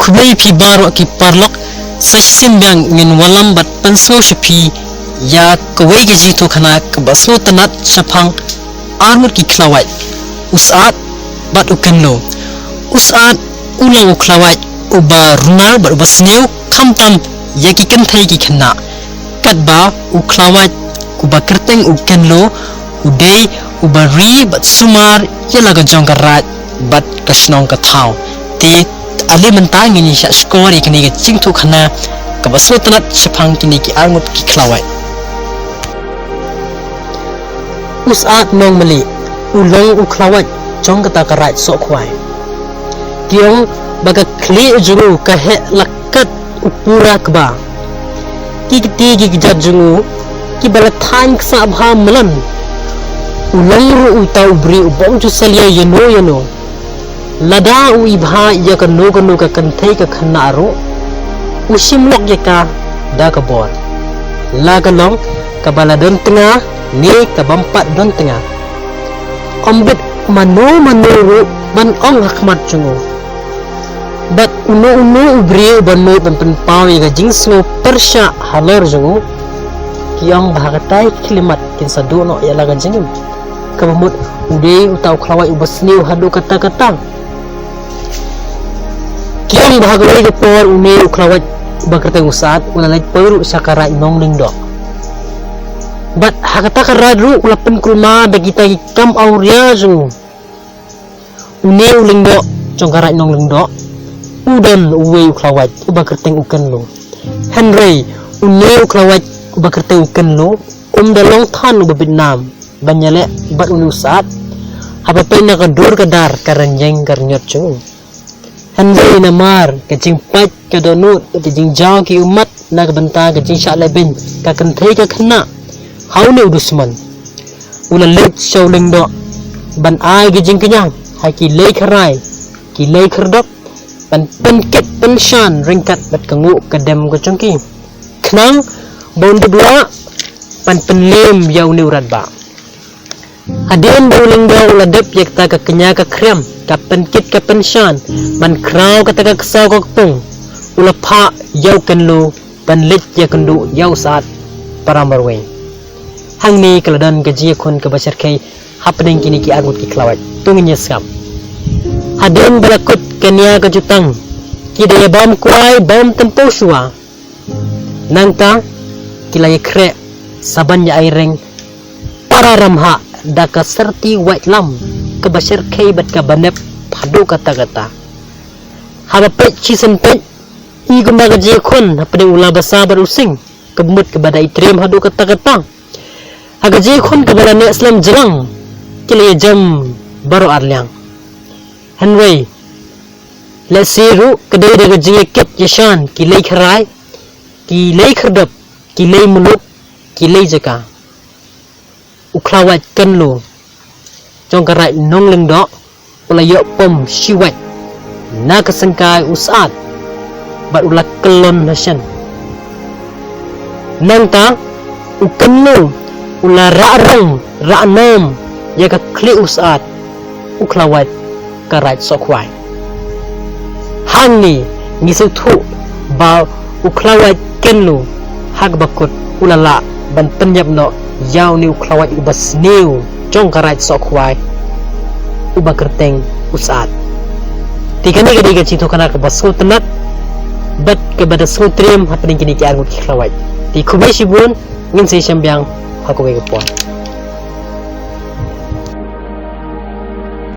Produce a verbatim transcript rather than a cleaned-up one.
Khublei phi baroh ki paralok, sa shisien biang ngin wallam bad pynsngew sha phi ïa kawei ka jingthoh khana kaba sngewtynnat shaphang arngut ki khlawait, u Sat bad u Kynlo. U Sat u long u khlawait uba runar bad uba sniew khamtam ïa ki kynthei ki khynnah. Katba u khlawait uba kyrteng u Kynlo u dei uba ri bad sumar ïa la ka jong ka raid bad ka shnong ka thaw. Te ale mynta ngin ïa shah shkor ïa kane ka jingthoh khana kaba sngewtynnat shaphang kine ki arngut ki khlawait. U Sat Nongmali u long u khlawait jong kata ka raid Sohkhwai. Ki ong ba ka khlieh jong u ka heh la kat u pura kba. Ki kti ki kjat jong u kiba la thaiñ ksah bha mlan. U long ruh uta u briew u bym ju salia ïano ïano. Lada u i bha ïa kano kano ka kynthei ka khynnah ruh, u shim lok ïa ka da ka bor, la ka long kaba la don tnga ne ka bym pat don tnga. Ym bit mano mano ruh ban ong ha khmat jong u. Bad uno uno u briew uba nud ban pynpaw ïa ka jingsngew pyrshah halor jong u, ki ong ba ha katai ka khyllipmat kin sa duh noh ïa la ka jingim. Kaba mut u dei uta u khlawait uba sniew haduh katta katta. Ki ong ba ha kawei ka por une u khlawait uba kyrteng u Sat u la leit poi ruh sha ka raid Nonglyngdoh. Bad ha kata ka raid ruh u la pynkhreh da kita ki kam awria jong u. Une u Lyngdoh jong ka raid Nonglyngdoh u don uwei u khlawait uba kyrteng u Kynlo. Hynrei une u khlawait uba kyrteng u Kynlo um da long than uba bit nam ban ïaleh bad une u Sat haba peit na ka dur ka dar ka rynïeng ka rynïot jong u. Hynrei namar ka jingpait ka dohnud bad ka jingjaw ki ummat na ka bynta ka jingshah lehbeiñ ka kynthei ka khynnah ha une u dusmon, u la leit sha u Lyngdoh ban ai ka jingkñia ha ki lei kharai ki lei khyrdop ban pynkit pynshan ryngkat bad ka nguh ka dem ka jong ki, khnang ba un dup lah ban pynliem ïa une u radbah. Hadien ba u Lyngdoh u la dep ïa kata ka kñia ka khriam ka pynkit ka pynshan ban khraw kata ka ksaw ka kpung, u la phah ïa u Kynlo ban leit ïakynduh ïa u Sat para marwei. Hangne ka la don ka jingïakhun kaba shyrkhei hapdeng kine ki arngut ki khlawait. To ngin ïa sngap. Hadien ba la kut kane ka jutang, ki da ïa bam kwai bam tympew shuwa. Nangta ki la ïakhreh sa ban ïa ai reng para ramhah da ka syrti waitlam kaba shyrkhei bad kaba nep haduh katta katta. Haba peit shisien peit i kumba ka jingïakhun hapdeng u Labasa bad u Sing kaba mut kaba da i triem haduh katta katta. Ha ka jingïakhun kaba la neh slem jlang ki la ïajem baroh arliang. Hynrei lehse ruh ka dei da ka jingïakit ïashan ki lei kharai ki lei khyrdop ki lei muluk ki lei jaka. U khlawait Kynlo jong ka raid Nonglyngdoh u la ïoh pom shiwait na ka syngkai u Sat bad u la kyllon hashen. Nangta u Kynlo u la rah rong rah nam ïa ka khlieh u Sat, u khlawait ka raid Sohkhwai. Hangne ngi sngewthuh ba u khlawait Kynlo ha kaba kut u la lah ban pynïap noh ïa une u khlawait uba sniew jong ka raid Sohkhwai uba kyrteng u Sat. Te kane ka dei ka jingïathuhkhana kaba sngewtynnat bad kaba da sngewtriem hapdeng kine ki arngut ki khlawait. Te khublei shibun, ngin sa ïashem biang ha kawei ka por.